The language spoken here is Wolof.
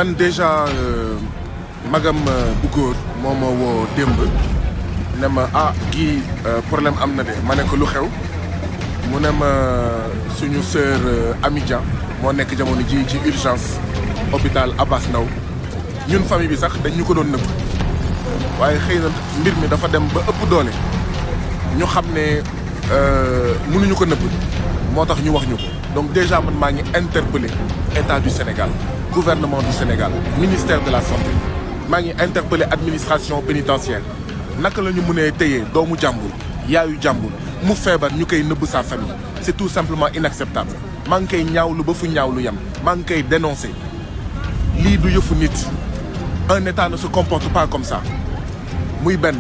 man déjà magam bu góor moo ma woo démb ne ma kii problème am na de ma ne ko lu xew mu ne ma suñu sœur Amidia moo nekk jamono ji ci urgence hôpital Abass Ndao ñun famille bi sax dañ ñu ko doon nëbb waaye xëy na mbir mi dafa dem ba ëpp doole ñu xam ne mënuñu ko nëbb moo tax ñu wax ñu ko donc déjà man maa ngi interpellé état du Sénégal gouvernement du Sénégal ministère de la santé maa ngi interpellé administration pénitentiaire naka la ñu mënee téye doomu jàmbur yaayu jàmbur mu feebar ñu koy nëbb sa famille c'est tout simplement inacceptable maa ngi koy ñaawlu ba fu ñaawlu yem maa ngi koy dénoncé lii du yëfu nit un état ne se comporte pas comme ça muy benn